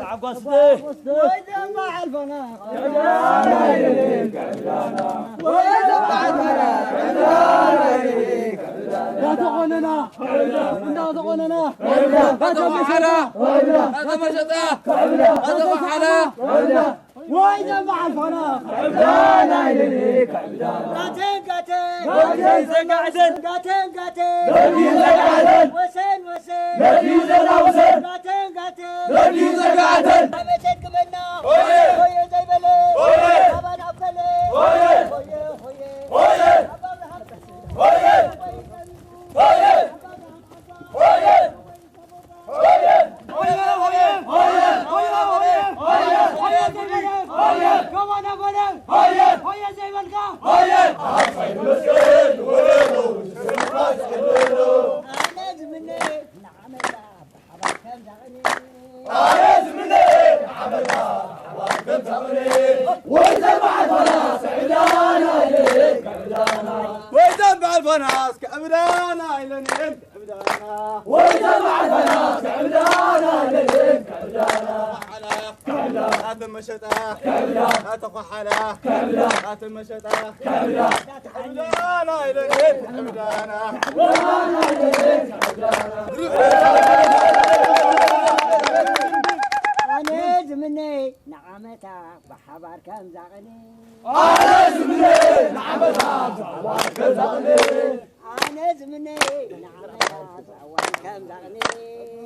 ዓጓስቲ። ወይ ደማ ሓልፈና። እንዳተቆነና፣ እንዳተቆነና፣ እንዳተመሸጣ፣ እንዳተመሸጣ፣ እንዳተመሸጣ። ወይ ደማ ሓልፈና። ጋቴን፣ ጋቴን። ጋቴን፣ ዘጋዕዘን። ጋቴን፣ ጋቴን። ወሰን፣ ወሰን። ጋቴን፣ ጋቴን። ኣመት የድግመና። ሆየ። ሆየ ዘይበለ። ሆየ። ኣባን ኣበለ። ሆየ። ሆየ፣ ሆየ። ሆየ። ሆየ። ሆየ። ወይዘን በዓል ፋናስ ክዕብዳና ኢለን እየን። ክዕብዳና። ወይዘን በዓል ፋናስ ክዕብዳና ኢለን እየን። ክዕብዳና። ኣተ መሸጣ። ክዕብዳ። ኣተ ኳሓላ። ክዕብዳ። ኣተ መሸጣ። ክዕብዳ። ክዕብዳና ኢለን እየን። ክዕብዳና። ኣነ ዝምነይ ንዓመታ ብሓባር ከምዛ ቅኒ። ኣነ ዝምነ ንዓመታ ብሓባር ከምዛ ቅኒ። ኣነ ዝምነ ንዓመታ ብሓባር ከምዛ ቅኒ።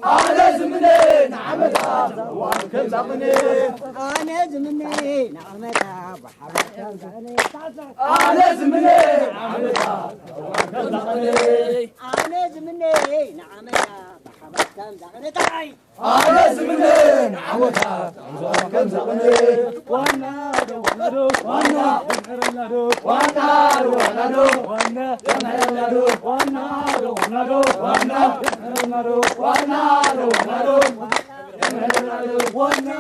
ኣነ ዝምነ ንዓመታ ብሓባር ከምዛ ቅኒ። ኣነ ዝምነ ንዓመታ ብሓባር ከምዛ ቅኒ። ኣነ ዝምነ ንዓመታ ብሓባር ከምዛ ቅኒ። ኣነ ዝምነ ንዓመታ ብሓባር ከምዛ ቅኒ። ኣነ ዝምነ ንዓወታት ኣምሳል ከም ዘቕንእ። ዋና ዶ ዋና ዶ ዋና የምሕረና ዶ ዋና ዶ ዋና ዶ ዋና የምሕረና ዶ ዋና ዶ ዋና ዶ ዋና የምሕረና ዶ ዋና ዶ ዋና ዶ ዋና ዶ ዋና የምሕረና ዶ ዋና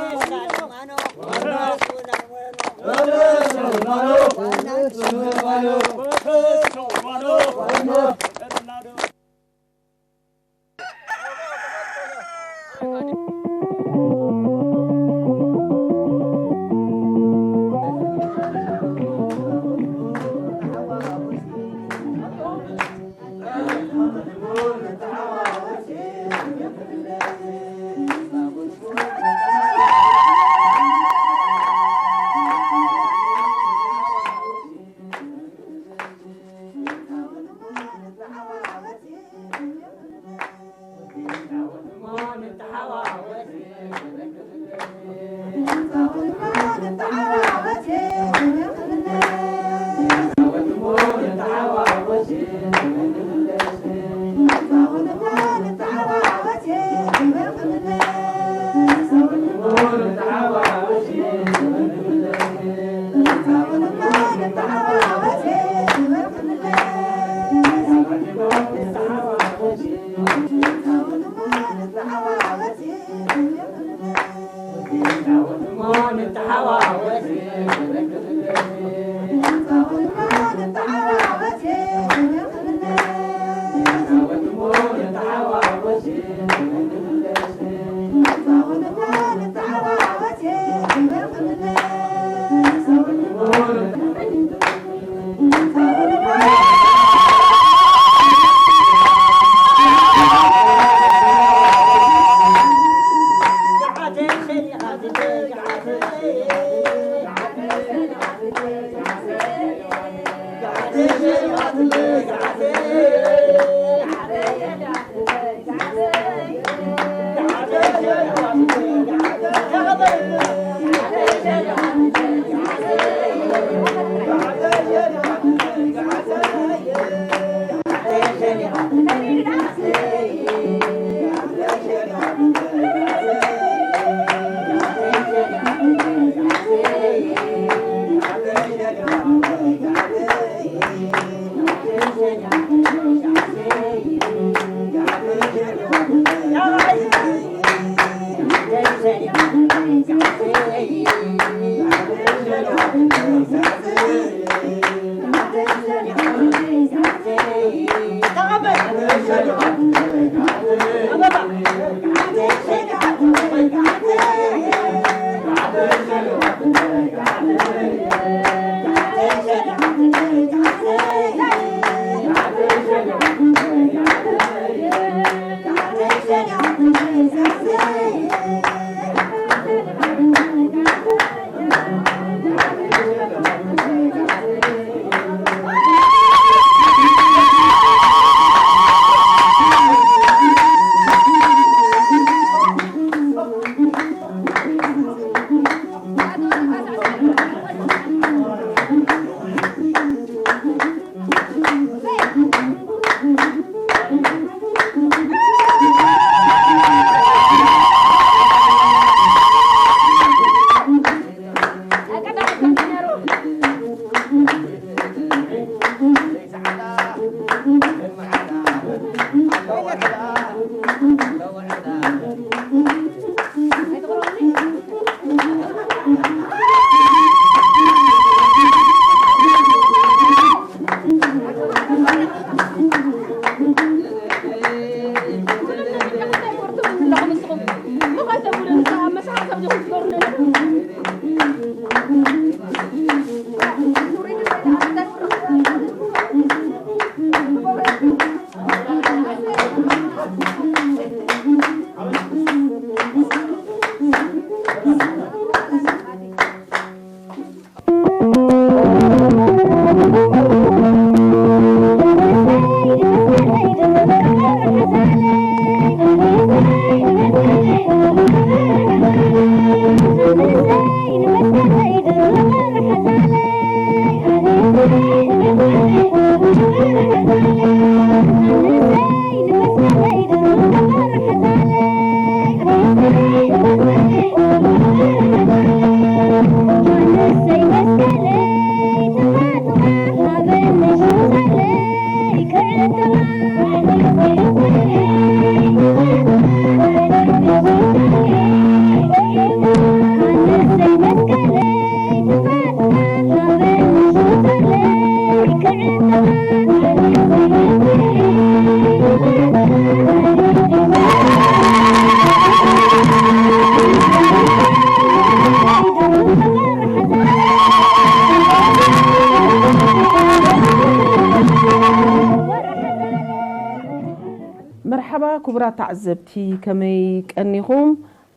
መርሓባ ክቡራት ተዓዘብቲ፣ ከመይ ቀኒኹም?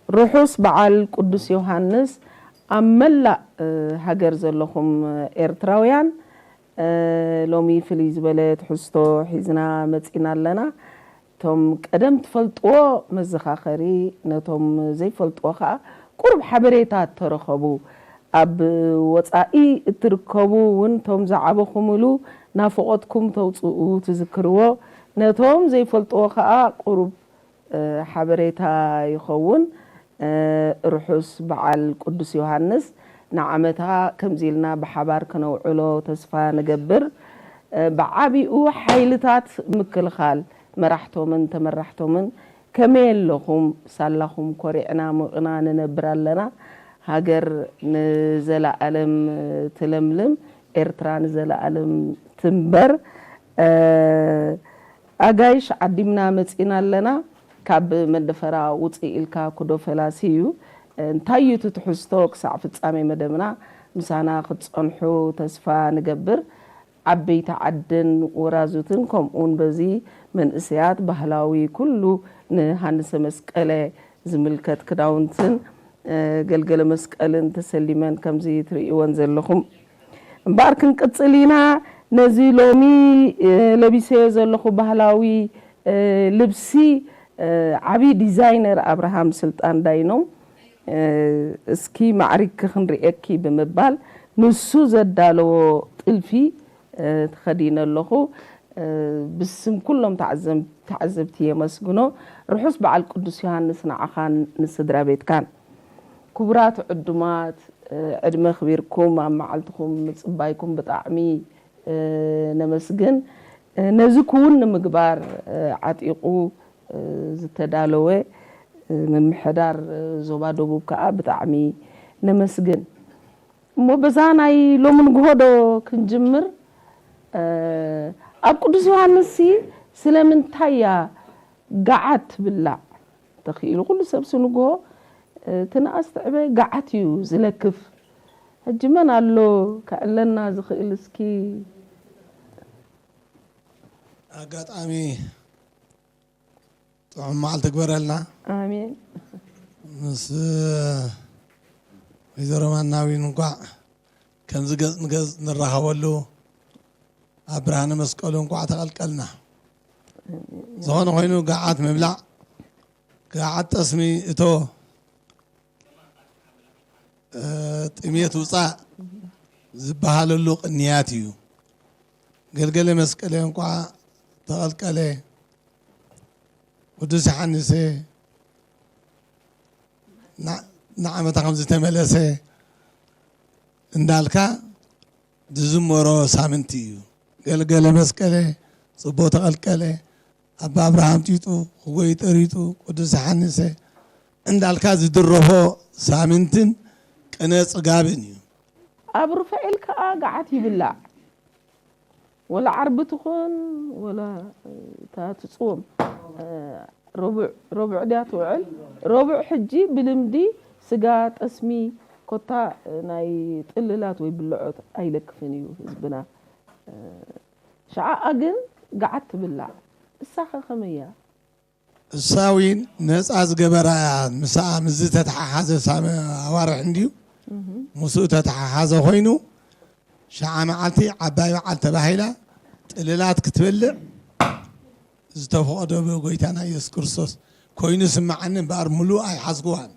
ርሑስ በዓል ቅዱስ ዮሃንስ ኣብ መላእ፣ እ፣ ሃገር ዘለኹም ኤርትራውያን። እ፣ ሎሚ ፍልይ ዝበለ ትሕዝቶ ሒዝና መጺና ኣለና። እቶም ቀደም ትፈልጥዎ መዘኻኸሪ፣ ነቶም ዘይፈልጥዎ ኸኣ ቁሩብ ሓበሬታ እተረኸቡ፣ ኣብ ወጻኢ እትርከቡ እውን እቶም ዝዓበኹምሉ ናፍቖትኩም ተውጽኡ ትዝክርዎ፣ ነቶም ዘይፈልጥዎ ኸኣ ቁሩብ፣ እ፣ ሓበሬታ ይኸውን። እ፣ ርሑስ በዓል ቅዱስ ዮሃንስ ንዓመታ ከምዚ ኢልና ብሓባር ከነውዕሎ ተስፋ ንገብር። እ፣ ብዓቢኡ ሓይልታት ምክልኻል መራሕቶምን ተመራሕቶምን ከመይ ኣለኹም? ሳላኹም ኮሪዕና ሞቕና ንነብር ኣለና። ሃገር ንዘለኣለም ትለምልም፣ ኤርትራ ንዘለኣለም ትንበር። እ፣ ኣጋይሽ ዓዲምና መጺና ኣለና። ካብ መደፈራ ውጽእ ኢልካ ኩዶ ፈላሲ እዩ። እንታይ እዩ እቲ ትሕዝቶ? ክሳዕ ፍጻሜ መደብና ምሳና ክትጸንሑ ተስፋ ንገብር። ዓበይቲ ዓድን ወራዙትን ከምኡውን በዚ መንእሰያት ባህላዊ ኩሉ ንሃንሰ መስቀለ ዝምልከት ክዳውንትን፣ እ፣ ገልገለ መስቀልን ተሰሊመን ከምዚ ትርእይወን ዘለኹም። እምበኣር ክንቅጽል ኢና። ነዚ ሎሚ፣ እ፣ ለቢሰዮ ዘለኹ ባህላዊ፣ እ፣ ልብሲ፣ እ፣ ዓቢ ዲዛይነር ኣብርሃም ስልጣን ዳይኖም፣ እ፣ እስኪ ማዕሪግኪ ክንርእየኪ ብምባል ንሱ ዘዳለዎ ጥልፊ፣ እ፣ ተኸዲነ ኣለኹ። እ፣ ብስም ኩሎም ተዓዘም-፣ ተዓዘብቲ የመስግኖ። ርሑስ በዓል ቅዱስ ዮሃንስ ንዓኻን ንስድራ ቤትካን። ክቡራት ዕዱማት፣ እ፣ ዕድመ ኣኽቢርኩም ኣብ መዓልትኹም ምጽባይኩም ብጣዕሚ፣ እ፣ ነመስግን። እ፣ ነዚ ክውን ንምግባር፣ እ፣ ዓጢቑ፣ እ፣ ዝተዳለወ፣ እ፣ ምምሕዳር፣ እ፣ ዞባ ደቡብ ከኣ ብጣዕሚ ነመስግን። እሞ በዛ ናይ ሎሚ ንግሆ ዶ ክንጅምር? እ፣ ኣብ ቅዱስ ዮሃንስሲ ስለምንታይ እያ ገዓት ትብላዕ? ተኽኢሉ ኩሉ ሰብሲ ንግሆ፣ እ፣ እቲ ንኣስ ትዕበ ገዓት እዩ ዝለክፍ። ሕጂ መን ኣሎ ከዕለና ዝኽእል እስኪ? ኣጋጣሚ ጥዑም መዓልቲ ግበረልና። ኣሜን። ምስ ወይዘሮ ማናዊን እንኳዕ ከምዚ ገጽ ንገጽ ንራኸበሉ ኣብ ብርሃነ መስቀሉ እንኳዕ ተቐልቀልና። ዝኾነ ኮይኑ ገዓት ምብላዕ፣ ገዓት ጠስሚ እቶ፣ እ፣ ጥሜት ውፃእ ዝበሃለሉ ቅንያት እዩ። ገልገለ መስቀለ እንኳዕ ተቐልቀለ፣ ቅዱስ ዮሃንሰ ና-፣ ንዓመታ ከም ዝተመለሰ እንዳልካ ዝዝመሮ ሳምንቲ እዩ። ገልገለ መስቀለ፣ ጽቡቕ ተቐልቀለ፣ ኣባ ኣብርሃም ጢጡ፣ ህጎይ ጠሪጡ፣ ቅዱስ ዮሃንሰ እንዳልካ ዝድረፎ ሳምንትን ቅነ ጽጋብን እዩ። ኣብ ሩፋኤል ከኣ ገዓት ይብላዕ። ወላ ዓርቢ ትኹን፣ ወላ እታ ትጽወም፣ እ፣ ረቡዕ፣ ረቡዕ ድያ ትውዕል? ረቡዕ ሕጂ ብልምዲ ስጋ፣ ጠስሚ፣ ኮታ ናይ ጥልላት ወይ ብልዖት ኣይለክፍን እዩ ህዝብና። ሸዓኣ ግን ገዓት ትብላዕ። እሳኸ ከመይ እያ? እሳ እውን ነፃ ዝገበራ እያ። ምስኣ ምስ ዝተተሓሓዘ ሳመ ኣዋርሕ እንድዩ። ምስኡ ተተሓሓዘ ኮይኑ ሸዓ መዓልቲ ዓባይ በዓል ተባሂላ ጥልላት ክትበልዕ ዝተፈቐዶ ብጎይታና ኢየሱስ ክርስቶስ ኮይኑ ስምዓኒ እምበኣር ምሉእ ኣይሓዝክዋን።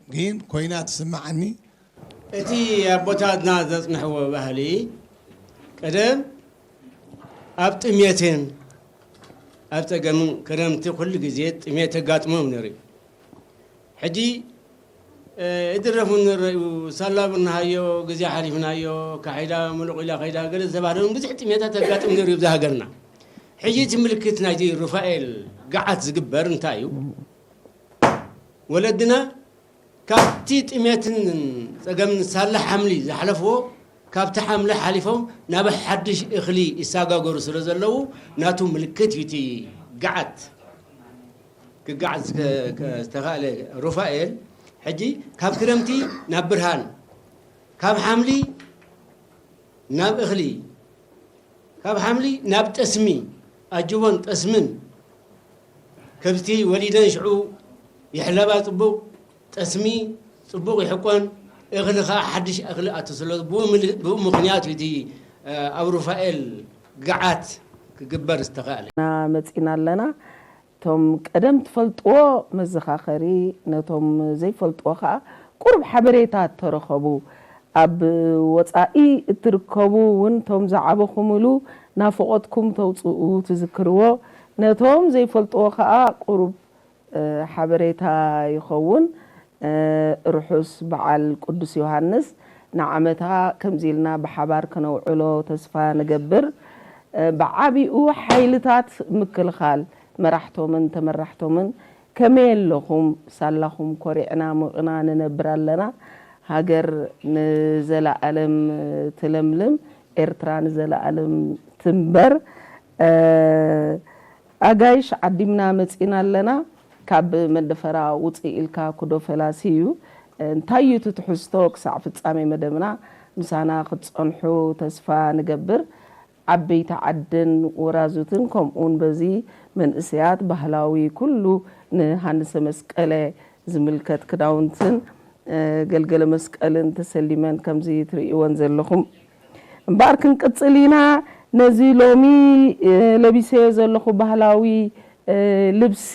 ግን ኮይና ትስምዓኒ። እቲ ኣቦታትና ዘጽንሕዎ ባህሊ ቀደም ኣብ ጥሜትን ኣብ ጸገምን ክረምቲ ኩሉ ግዜ ጥሜት የጋጥሞም ነይሩ እዩ። ሕጂ ይድረፉ ንረዩ ሳላ ብናሃዮ ግዜ ሓሊፍናዮ ካሒዳ ምሉቕ ኢላ ከይዳ ገለ ዝተባህለ እውን ብዙሕ ጥሜታት የጋጥም ነይሩ እዩ ኣብዚ ሃገርና። ሕጂ እቲ ምልክት ናይቲ ሩፋኤል ገዓት ዝግበር እንታይ እዩ? ወለድና ካብቲ ጥሜትን ጸገምን ሳላ ሓምሊ ዝሓለፍዎ ካብቲ ሓምሊ ሓሊፎም ናብ ሓድሽ እኽሊ ይሰጋገሩ ስለ ዘለዉ ናቱ ምልክት እዩ እቲ ገዓት ክገዓት ዝተኻእለ ሩፋኤል ሕጂ ካብ ክረምቲ ናብ ብርሃን ካብ ሓምሊ ናብ እኽሊ ካብ ሓምሊ ናብ ጠስሚ ኣጅቦን ጠስምን ከብቲ ወሊደን ሽዑ ይሕለባ ጽቡቕ ጠስሚ ጽቡቕ ይሕቆን እኽሊ ኸዓ ሓድሽ እኽሊ ኣቱ ስለ ብኡ ምኽንያት እዩ እቲ ኣብ ሩፋኤል ገዓት ክግበር ዝተኻእለ። መጺና ኣለና። እቶም ቀደም ትፈልጥዎ መዘኻኸሪ፣ ነቶም ዘይፈልጥዎ ኸኣ ቁሩብ ሓበሬታ ተረኸቡ። ኣብ ወጻኢ እትርከቡ እውን እቶም ዝዓበኹምሉ ናፍቖትኩም ተውጽኡ ትዝክርዎ። ነቶም ዘይፈልጥዎ ኸኣ ቁሩብ ሓበሬታ ይኸውን። ርሑስ በዓል ቅዱስ ዮሃንስ ንዓመታ ከምዚ ኢልና ብሓባር ከነውዕሎ ተስፋ ንገብር። ብዓቢኡ ሓይልታት ምክልኻል መራሕቶምን ተመራሕቶምን ከመይ ኣለኹም? ሳላኹም ኮሪዕና ሞቕና ንነብር ኣለና። ሃገር ንዘለኣለም ትለምልም፣ ኤርትራ ንዘለኣለም ትንበር። ኣጋይሽ ዓዲምና መጺና ኣለና። ካብ መንደፈራ ውጽእ ኢልካ ኩዶ ፈላሲ እዩ። እንታይ እዩ እቲ ትሕዝቶ? ክሳዕ ፍጻሜ መደብና ምሳና ክትጸንሑ ተስፋ ንገብር። ዓበይቲ ዓድን ወራዙትን ከምኡውን በዚ መንእሰያት ባህላዊ ኩሉ ንሃንሰ መስቀለ ዝምልከት ክዳውንትን ገልገለ መስቀልን ተሰሊመን ከምዚ ትርእይወን ዘለኹም። እምበኣር ክንቅጽል ኢና። ነዚ ሎሚ ለቢሰዮ ዘለኹ ባህላዊ ልብሲ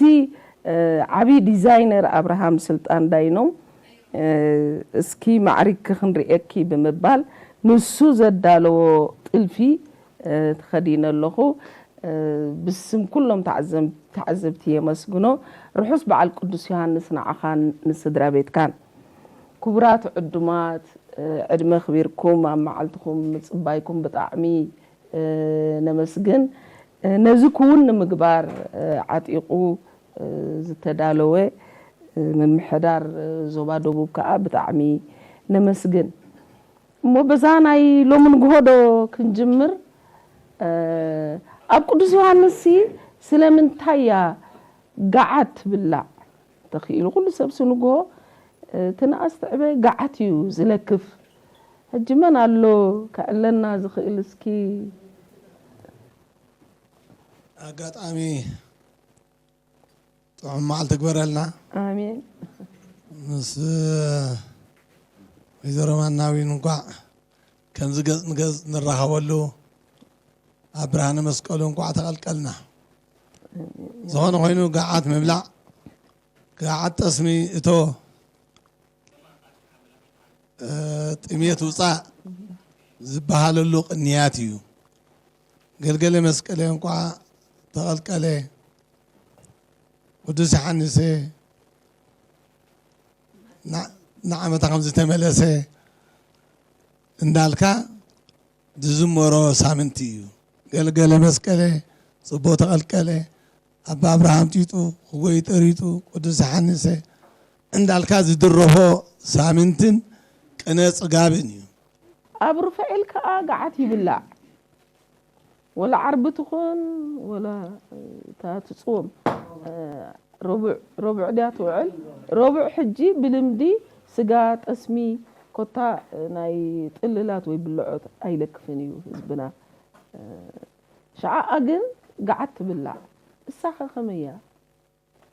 ዓብዪ ዲዛይነር ኣብርሃም ስልጣን ዳይኖም እስኪ ማዕሪግኪ ክንርእየኪ ብምባል ንሱ ዘዳለዎ ጥልፊ ተኸዲነ ኣለኹ። ብስም ኩሎም ተዓዘብቲ የመስግኖ። ርሑስ በዓል ቅዱስ ዮሃንስ ንዓኻን ንስድራ ቤትካን። ክቡራት ዕዱማት፣ ዕድመ ኣኽቢርኩም ኣብ መዓልትኹም ምጽባይኩም ብጣዕሚ ነመስግን። ነዚ ክውን ንምግባር ዓጢቑ ዝተዳለወ ምምሕዳር ዞባ ደቡብ ከኣ ብጣዕሚ ነመስግን። እሞ በዛ ናይ ሎሚ ንግሆ ዶ ክንጅምር? ኣብ ቅዱስ ዮሃንስ ሲ ስለምንታይ እያ ገዓት ትብላዕ? ተኽኢሉ ኩሉ ሰብሲ ንግሆ እቲ ንኣስ ትዕበ ገዓት እዩ ዝለክፍ። ሕጂ መን ኣሎ ከዕለና ዝኽእል እስኪ? ኣጋጣሚ ጥዑም መዓልቲ ግበረልና። ኣሜን። ምስ ወይዘሮ ማናዊን እንኳዕ ከምዚ ገጽ ንገጽ ንራኸበሉ ኣብ ብርሃነ መስቀሉ እንኳዕ ተቐልቀልና። ዝኾነ ኮይኑ ገዓት ምብላዕ ገዓት ጠስሚ እቶ ጥሜት ውፃእ ዝበሃለሉ ቅንያት እዩ። ገልገለ መስቀለ እንኳ ተቐልቀለ፣ ቅዱስ ዮሓንሰ ንዓመታ ከም ዝተመለሰ እንዳልካ ዝዝመሮ ሳምንቲ እዩ። ገልገለ መስቀለ፣ ጽቦ ተቐልቀለ፣ ኣባ ኣብርሃም ጢጡ፣ ህጎይ ጠሪጡ፣ ቅዱስ ዮሓንሰ እንዳልካ ዝድረፎ ሳምንትን ቅነ ጽጋብን እዩ። ኣብ ሩፋኤል ከኣ ገዓት ይብላዕ። ወላ ዓርቢ ትኹን ወላ እታ ትጽወም ረቡዕ ረቡዕ ድያ ትውዕል? ረቡዕ ሕጂ ብልምዲ ስጋ፣ ጠስሚ፣ ኮታ ናይ ጥልላት ወይ ብልዖት ኣይለክፍን እዩ ህዝብና። ሸዓኣ ግን ገዓት ትብላዕ። እሳኸ ከመይ እያ?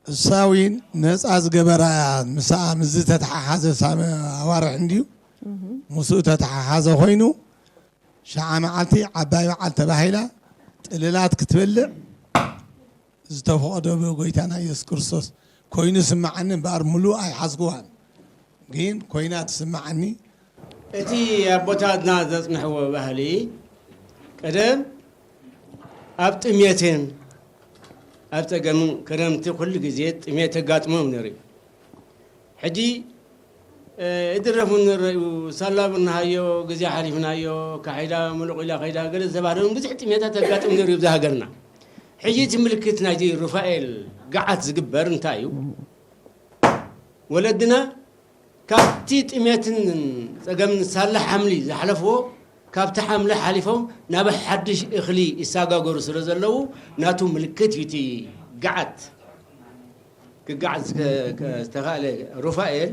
እሳ እውን ነፃ ዝገበራ እያ። ምስኣ ምስ ዝተተሓሓዘ ሳመ ኣዋርሕ እንድዩ። ምስኡ ተተሓሓዘ ኮይኑ ሸዓ መዓልቲ ዓባይ በዓል ተባሂላ ጥልላት ክትበልዕ ዝተፈቐዶ ብጎይታና ኢየሱስ ክርስቶስ ኮይኑ ስምዓኒ እምበኣር ምሉእ ኣይሓዝክዋን። ግን ኮይና ትስምዓኒ። እቲ ኣቦታትና ዘጽንሕዎ ባህሊ ቀደም ኣብ ጥሜትን ኣብ ጸገምን ክረምቲ ኩሉ ግዜ ጥሜት የጋጥሞም ነይሩ እዩ። ሕጂ እድረፉ ንረዩ ሳላ ብናሃዮ ግዜ ሓሊፍናዮ ካሒዳ ምሉቕ ኢላ ከይዳ ገለ ዝተባህለ እውን ብዙሕ ጥሜታት የጋጥም ነይሩ እዩ ኣብዚ ሃገርና። ሕጂ እቲ ምልክት ናይቲ ሩፋኤል ገዓት ዝግበር እንታይ እዩ? ወለድና ካብቲ ጥሜትን ጸገምን ሳላ ሓምሊ ዝሓለፍዎ ካብቲ ሓምሊ ሓሊፎም ናብ ሓድሽ እኽሊ ይሰጋገሩ ስለ ዘለዉ ናቱ ምልክት እዩ እቲ ገዓት። ክገዓት ዝተኻእለ ሩፋኤል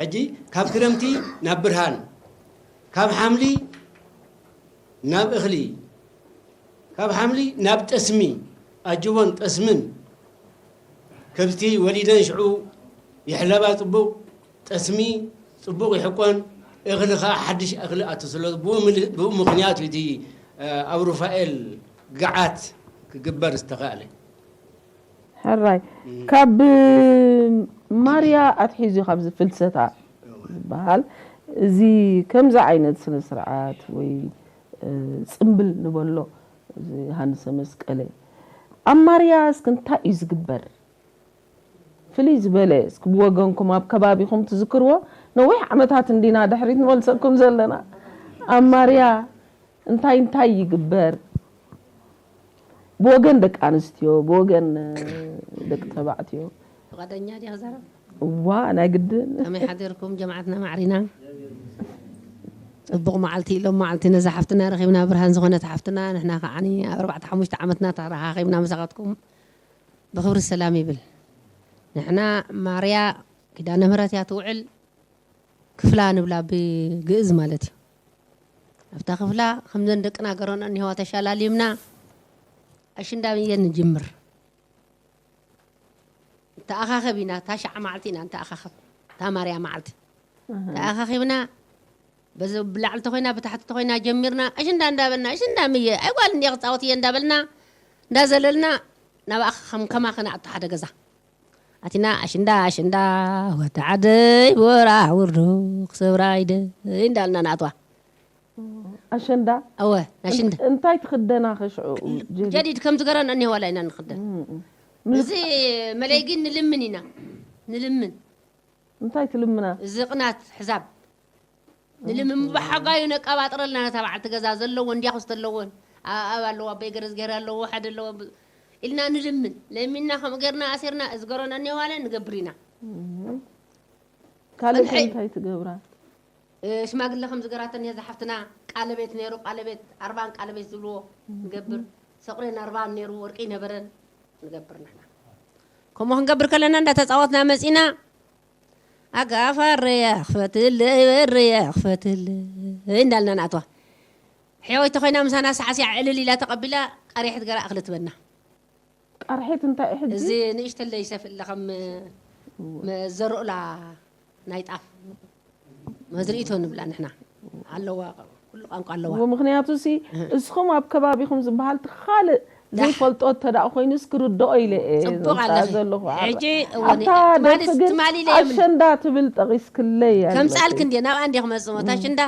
ሕጂ ካብ ክረምቲ ናብ ብርሃን ካብ ሓምሊ ናብ እኽሊ ካብ ሓምሊ ናብ ጠስሚ ኣጅቦን ጠስምን ከብቲ ወሊደን ሽዑ ይሕለባ ጽቡቕ ጠስሚ ጽቡቕ ይሕቆን እኽሊ ኸዓ ሓድሽ እኽሊ ኣቱ ስለ ብኡ ምኽንያት እዩ እቲ ኣብ ሩፋኤል ገዓት ክግበር ዝተኻእለ። ሕራይ ካብ ማርያ ኣትሒዙ ካብዚ ፍልሰታ ዝበሃል እዚ ከምዚ ዓይነት ስነ ስርዓት ወይ ጽምብል ንበሎ እዚ ሃንሰ መስቀለ ኣብ ማርያ እስኪ እንታይ እዩ ዝግበር? ፍልይ ዝበለ እስኪ ብወገንኩም ኣብ ከባቢኹም ትዝክርዎ ነዊሕ ዓመታት እንዲና ድሕሪት ንመልሰኩም ዘለና ኣብ ማርያ እንታይ እንታይ ይግበር? ብወገን ደቂ ኣንስትዮ፣ ብወገን ደቂ ተባዕትዮ። ፍቓደኛ ዲያ ክዛረብ? እዋ ናይ ግድን። ከመይ ሓዲርኩም ጀማዓትና ማዕሪና? ጽቡቕ መዓልቲ ኢሎም መዓልቲ ነዛ ሓፍትና ረኺብና ብርሃን ዝኾነት ሓፍትና ንሕና ከዓኒ ኣብ ኣርባዕተ ሓሙሽተ ዓመትና ተራኻኺብና ምሳኻትኩም ብኽብሪ ሰላም ይብል። ንሕና ማርያ ኪዳነ ምህረት እያ ትውዕል ክፍላ ንብላ ብግእዝ ማለት እዩ። ኣብታ ክፍላ ከምዘን ደቅና ገረንኦ እኒሀዋ ተሻላሊምና ኣሽንዳ ብየን ንጅምር። ንተኣኻኸብ ኢና፣ እታ ሻዓ መዓልቲ ኢና ንተኣኻኸብ፣ እታ ማርያ መዓልቲ ተኣኻኺብና በዚ ብላዕሊ ተኾይና ብታሕቲ ተኾይና ጀሚርና ኣሽንዳ እንዳበልና ኣሽንዳ ምየ ኣይጓል እንዲየ ክፃወት እየ እንዳበልና እንዳዘለልና ናብኣ ከም ከማኸ ንኣቱ ሓደ ገዛ ኣቲና ኣሽንዳ ኣሽንዳ ወዲ ዓደይ ቦራ ውርዶ ክሰብራ ኢደ እንዳልና ንኣትዋ። ኣሸንዳ እወ ናሽንዳ እንታይ ትኽደና ከሽዑ ጀዲድ ከም ዝገረን እኒህ ዋላ ኢና ንኽደን። እዚ መለይ ግን ንልምን ኢና ንልምን። እንታይ ትልምና? እዚ ቅናት ሕዛብ ንልምን ብሓጋዩ ነቀባጥረልና ነታ በዓልቲ ገዛ ዘለዎን ዲያኹስ ዘለዎን ኣኣብ ኣለዎ ኣቦይ ገረዝጌር ኣለዎ ሓደ ኣለዎ ኢልና ንልምን ለሚንና ከምኡ ጌርና ኣሲርና እዚ ገሮን ኣኔዋለ ንገብር ኢና። ካልእ እንታይ ትገብራ? ሽማግለ ከም ዝገራተን እየ ዝሓፍትና ቃለቤት ነይሩ ቃለቤት ኣርባን ቃለቤት ዝብልዎ ንገብር ሰቑሬን ኣርባን ነይሩ ወርቂ ይነበረን ንገብር ንሕና ከምኡ ክንገብር ከለና እንዳተፃወትና መፂና ኣጋፋ ርያ ክፈትለይ በርያ ክፈትለይ እንዳልና ንኣትዋ ሕያወይቲ ኮይና ምሳና ሳዕሲዓ ዕልል ኢላ ተቐቢላ ቃሪሕ ትገራ እኽሊ ትበና ቃርሒት እንታይ እዩ ሕጂ? እዚ ንእሽተለይ ሰፍእ ለኸም መዘርኡላ ናይ ጣፍ መዝርኢቶ ንብላ ንሕና ኣለዋ ኩሉ ቋንቋ ኣለዋ። እዎ ምኽንያቱ ሲ እስኹም ኣብ ከባቢኹም ዝበሃል እቲ ካልእ ዘይፈልጦ እተደኣ ኮይኑስ ክርድኦ ኢለ እየ ጽቡቕ ኣለኺ። ዘለኹ። ሕጂ እወ ኣብታ ትማሊ ደርፊ ግን ትማሊ ኢለ እየ ምን- ኣሸንዳ ትብል ጠቒስክለይ ከምጻልክ ኣለኺ። እንድየ ናብኣ እንድየ ክመጽእ ሞት ኣሸንዳ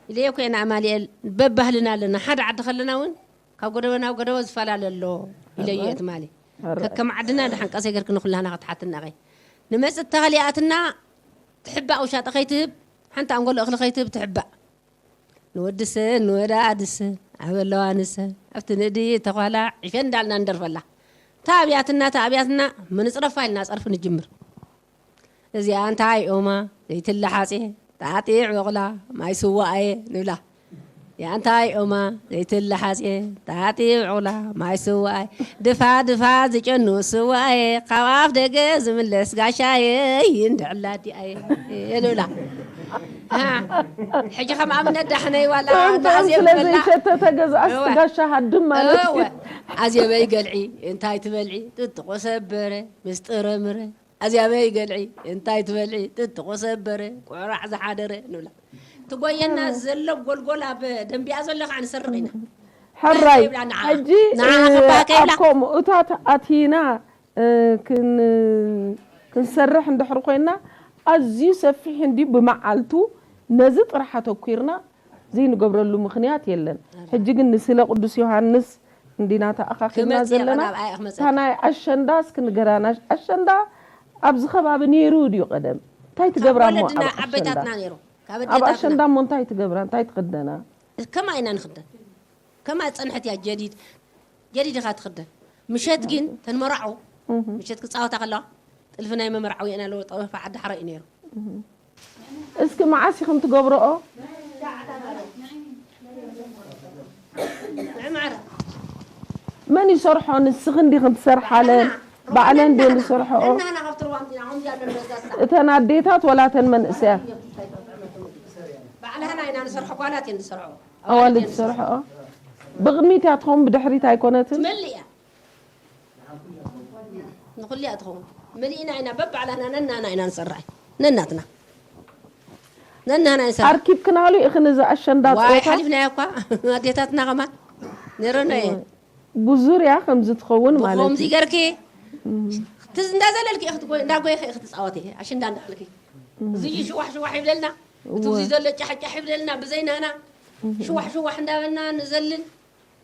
ኢለዮ እኮ እየ ንኣማልኤል በባህልና ኣለና ሓደ ዓዲ ከለና እውን ካብ ጎደበ ናብ ጎደበ ዝፈላለ ኣሎ ኢለዮ እየ ትማሊ ከከም ዓድና ደሓን ቀሰይ ገርክ ንኩላና ክትሓትና ኸይ ንመጽእ ተኸሊኣትና ትሕባእ ውሻጠ ከይትህብ ሓንቲ ኣንጎሎ እኽሊ ከይትህብ ትሕባእ ንወዲ ሰብ ንወዳ ኣድሰ ዓበለዋ ንሰ ኣብቲ ንእዲ ተኳላ ዕሸ እንዳልና ንደርፈላ ታኣብያትና ታኣብያትና ምንጽረፋ ኢልና ጸርፊ ንጅምር እዚኣ እንታይ ኦማ ዘይትለ ሓጼ ጣጢዕ በቕላ ማይ ስዋ ኣየ ንብላ ያንታይ ኦማ ዘይትለሓጽየ፣ ታጢብ ዑላ ማይ ስዋኣይ፣ ድፋ ድፋ ዝጨኑ ስዋኣየ፣ ካብ ኣፍ ደገ ዝምለስ ጋሻየ፣ ይንድዕላ ዲኣየ፣ ንብላ። ኣሃ። ሕጂ ከም ኣብነት ዳሕነይ ዋላ ጥዑም ጥዑም ኣዜብ ስለ ዝበላ። ዘይሸተተ ገዛእስ እወ። ጋሻ ሃድም ማለት እወ። እዩ። ኣዜበይ ገልዒ፣ እንታይ ትበልዒ? ጥጥቆ ሰበረ፣ ምስ ጥረምረ። ኣዚኣበይ ገልዒ፣ እንታይ ትበልዒ? ጥጥቆ ሰበረ፣ ቁራዕ ዝሓደረ ንብላ። ትጎየና ዘሎ ጎልጎላ ብደንቢኣ ዘሎ ከዓ ንሰርቕ ኢና። ሕራይ፣ ይብላ ንዓ። ሕጂ፣ ንዓ እ፣ ከፋ ከይብላ። ኣብ ከምኡታት ኣቲና፣ እ፣ ክን-፣ ክንሰርሕ እንድሕር ኮይና፣ ኣዝዩ ሰፊሕ እንድዩ። ብመዓልቱ ነዚ ጥራሕ ኣተኲርና ዘይንገብረሉ ምኽንያት የለን። ኣላ። ሕጂ ግን ንስለ ቅዱስ ዮሃንስ እንዲና ተኣኻኺብና ክመጽእ ዘለና። ናብ ኣያ ክመጽእ። እታ ናይ ኣሸንዳ እስኪ ንገራና። ኣሸንዳ ኣብዚ ከባቢ ነይሩ ድዩ ቀደም? እንታይ ካብ ትገብራ እሞ ወለድና ኣብ ኣሸንዳ? ዓበይታትና ነይሩ። ካብ ኣብ ኣዴታትና። ኣሸንዳ እሞ እንታይ ትገብራ? እንታይ ትኽደና? ከማ ኢና ንኽደን። ከማ ዝጸንሐት እያ ጀዲድ። ጀዲድ ኢኻ ትኽደን። ምሸት ግን ተን መርዓዊ፣ እህ። ምሸት ክጻወታ ከለዋ፣ ጥልፊ ናይ መመርዓዊ እየን ኣለዎ፣ ጠበፋ ዓዲ ሓራይ እዩ ነይሩ። እህ። እስኪ መዓስ ኢኹም ትገብርኦ? ንዕማረ። መን ይሰርሖ? ንስኺ እንዲኽን ትሰርሓለን? ባዕልና ባዕለን ድየን ሩባ ዝሰርሖኦ? ነናና ካብ ትርዋም ዲና፣ ከምዚ ኣሎ ንበዛሳ። እተን ኣዴታት ወላ እተን መንእሰያት? ባዕላህና ኢና ንሰርሖ፣ ጓላት እየን ዝሰርሖ። ኣዋልድ ዝሰርሖኦ? ብቕድሚት እያ ትኸውን፣ ብድሕሪት ኣይኮነትን? ትመልእ እያ። ንኹሉ እያ ትኸውን። መሊእና ኢና፣ በባዕላና ነናና ኢና ንሰርሕ። ነናትና። ነናና ንሰርሕ። ኣርኪብክናሉ ኢኽን እዚ ኣሸንዳ ዋይ፣ ጸወታ? ሓሊፍናዮ እኳ። ኣዴታትና ከማን ነይረን እየን። ብዙርያ ከምዚ ትኸውን ማለት ብኸምዚ እዩ። ገርኪ፣ እም። ትዝ-፣ እንዳዘለልኪ ኢኺ ትጎይ-፣ እንዳጎየኺ ኢኺ ትጻወቲ። ኣሸንዳ እንዳበልኪ። እም። እዚ ሽዋሕ ሽዋሕ ይብለልና። እቲ እወ። እዚ ዘሎ ጫሕ ጫሕ ይብለልና። ብዘይናና እም። ሽዋሕ ሽዋሕ እንዳበልና ንዘልል።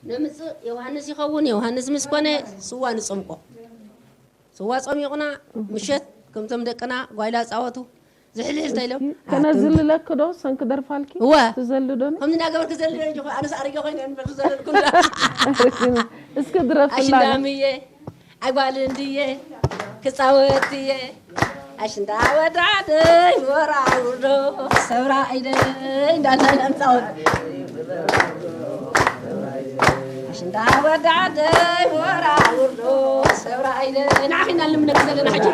ነምጽእ፣ ዮሃንስ ይኸውን፣ ዮሃንስ ምስ ኮነ ስዋ ንጸምቆ። ስዋ ጸሚቑና፣ ምሸት ከምቶም ደቅና ጓይላ ጻወቱ፣ ዝሕልሕል ተኢሎም፣ እስኪ ኣቱም። ከነዝልለኪ ዶ፣ ሰንኪ ደርፋልኪ? እወ። ትዘሊ ዶ ኒ? ከምዚ እናገበርኪ ዘሊ ዶ፣ ኣነስ ኣረጊ ኮይነ እምበር ዘለልኩ እንዳ። እስኪ ድረፍላ። ኣሽንዳምየ፣ ኣይ ጓል እንድየ፣ ክጻወት እየ። ኣሽንዳ ወዳደይ ወራውዶ ሰብራ ኢደይ እንዳልና ኢና ንጻወት። ኣሽንዳ ወዳደይ ወራውዶ ሰብራ ኢደይ። ንዓኺ ኢና ንልምነኪ ዘለና ሕጂ።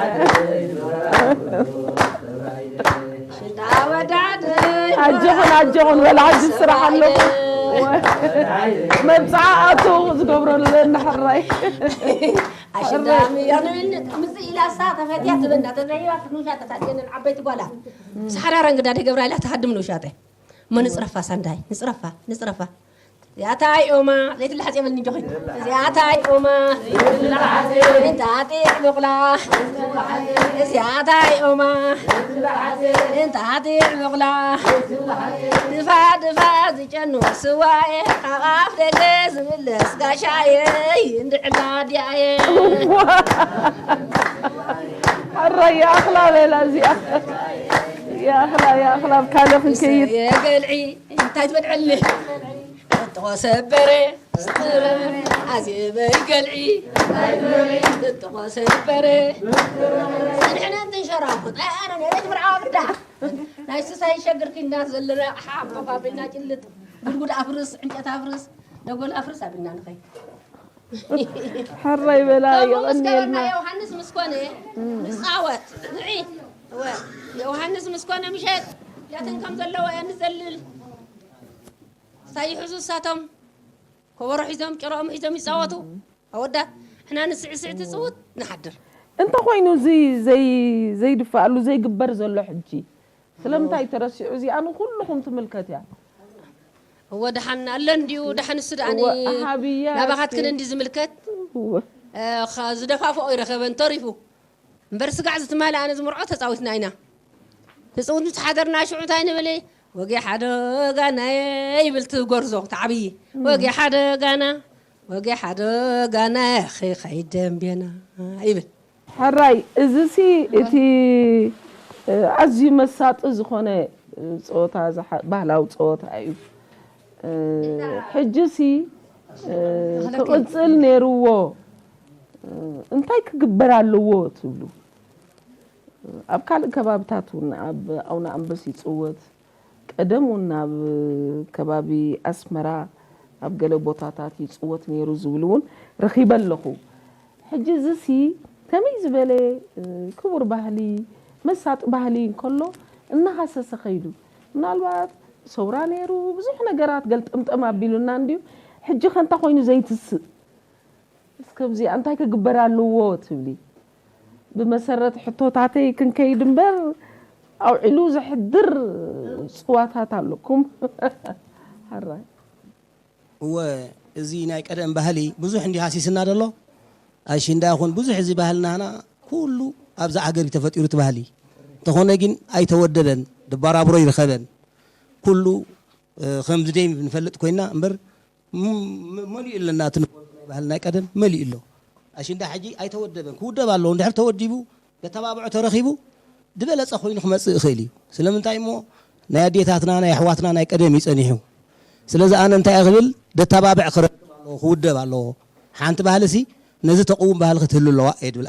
ኣሽንዳ ወዳደይ ኣጆኹን፣ ኣጆኹን በላ፣ ሕጂ ስራሕ ኣሎ። መብጽዓ ኣቶ ዝገብረሉ ዘና ሕራይ። ኣሽንዳ ምያኑ ምጽእ ኢላ እሳ ተፈትያ ትበና ተዘይባ ትንውሻ ተታደንን ዓበይቲ ጓላ። ሰሓራራ እንግዳ ደገብራ ኢላ ትሃድም ንውሻጠ። እሞ ንጽረፋ ሳንዳይ፣ ንጽረፋ፣ ንጽረፋ። እዚኣታ ይኦማ፣ ዘይትለሓጽ የብልኒ እንጆኺ። እዚኣታ ይኦማ፣ እንታጢዕ ብቑላ። እዚኣታ ይኦማ፣ እንታጢዕ ብቑላ። ድፋ፣ ድፋ ዝጨኑ ስዋየ፣ ካብ ኣፍ ደገ ዝምለስ ጋሻየ፣ እንድዕላ ድያየ። ሕራይ ይኣኽላ በላ እዚኣ። ይኣኽላ፣ ይኣኽላ፣ ኣብ ካልእ ክንከይድ። የገልዒ፣ እንታይ ትበልዐኒ? ጥጥቆ ሰበረ፣ ኣዜበይ ገልዒ፣ ጥጥቆ ሰበረ። ንሕና እንትንሸራኹ፣ ኣነ ነቤት ምርዓዋ ብዳ። ናይ ስሳይ ሸግር ኪና ዘለና ሓቦ ፋብሪና ጭልጥ፣ ጉድጉድ ኣፍርስ፣ ዕንጨት ኣፍርስ፣ ደጎል ኣፍርስ ኣቢልና ንኸይድ። ሕራይ በላ፣ ከምኡ ምስ ገበርና የቐንየልና። ዮሃንስ ምስ ኮነ ንጻወት። ንዒ፣ እወ፣ ዮሃንስ ምስ ኮነ ምሸት ያትን ከም ዘለዎ እያ ንዘልል። ሳይ ይሕዙ እሳቶም፣ ከበሮ ሒዞም፣ ጭራኦም ሒዞም ይጻወቱ። ኣወዳት፣ ሕና ንስዕስዕ ትጽውት ንሓድር። እንተኾይኑ እዚ ዘይ-፣ ዘይድፋኣሉ ዘይግበር ዘሎ ሕጂ፣ ስለምንታይ ተረሲዑ? እዚኣ ንኹልኹም ትምልከት እያ። እወ፣ ደሓን ኣለ እንድዩ፣ ደሓን እሱ ደኣኒ እወ፣ ኣሃብያ ናባኻትክን እስኪ። እንዲ ዝምልከት። እወ። እ፣ ኸ-፣ ዝደፋፍኦ ይረኸበን ተሪፉ። እምበር ስጋዕ ዝትማሊ ኣነ ዝምርዖ ተጻዊትና ኢና። ትጽውት ምስ ሓደርና ሽዑ እንታይ ንብል? ወጊ ሓደ ጋናየ ይብል እቲ ጎርዞ፣ እቲ ዓብዪ። እም። ወጊ ሓደ ጋና፣ ወጊ ሓደ ጋናየ ኸይከይድ ደንቤና ይብል። ሕራይ፣ እዚሲ እቲ፣ እ፣ ኣዝዩ መሳጢ ዝኾነ፣ እ፣ ጸወታ ዝሓ-፣ ባህላዊ ጸወታ እዩ። እ፣ ሕጂሲ፣ እ፣ ክቕጽል ነይርዎ። እ፣ እንታይ ክግበር ኣለዎ ትብሉ? ኣብ ካልእ ከባብታት እውን ኣብ ኣውነ ኣንበስ ይጽወት። ቀደም እውን ኣብ ከባቢ ኣስመራ ኣብ ገለ ቦታታት ይፅወት ነይሩ ዝብል እውን ረኺበ ኣለኹ። ሕጂ እዚሲ ከመይ ዝበለ ክቡር ባህሊ፣ መሳጢ ባህሊ እንከሎ እናሃሰሰ ከይዱ፣ ምናልባት ሰውራ ነይሩ፣ ብዙሕ ነገራት ገልጠምጠም ኣቢሉና እንድዩ። ሕጂ ከ እንታይ ኮይኑ ዘይትስእ? እስከ ብዚኣ እንታይ ክግበር ኣለዎ ትብሊ? ብመሰረት ሕቶታተይ ክንከይድ እምበር፣ ኣውዒሉ ዘሕድር ጽዋታት ኣለኩም። ሓራይ። እወ፣ እዚ ናይ ቀደም ባህሊ ብዙሕ እንዲ ሃሲስና ደሎ። ኣሽንዳ ይኹን ብዙሕ እዚ ባህልናና ኩሉ ኣብዛ ዓገር እዩ ተፈጢሩ እቲ ባህሊ። እንተኾነ ግን ኣይተወደበን፣ ድባራብሮ ይርከበን። ኩሉ ከምዚ ደይ ንፈልጥ ኮይና እምበር መሊኡ ኣለና። እቲ ንፈልጦ ናይ ባህሊ ናይ ቀደም መሊኡ ኣሎ። ኣሽንዳ ሕጂ ኣይተወደበን፣ ክውደብ ኣለዎ። እንድሕር ተወዲቡ በተባብዖ ተረኺቡ ዝበለፀ ኮይኑ ክመፅእ ይኽእል እዩ። ስለምንታይ እሞ ናይ ኣዴታትና ናይ ኣሕዋትና ናይ ቀደም እዩ ፀኒሑ። ስለዚ ኣነ እንታይ እየ ክብል፣ ደተባብዕ ክረክብ ኣለዎ፣ ክውደብ ኣለዎ። ሓንቲ ባህሊ ሲ ነዚ ተቕውም ባህሊ ክትህሉ ኣለዋ እየ ድብል።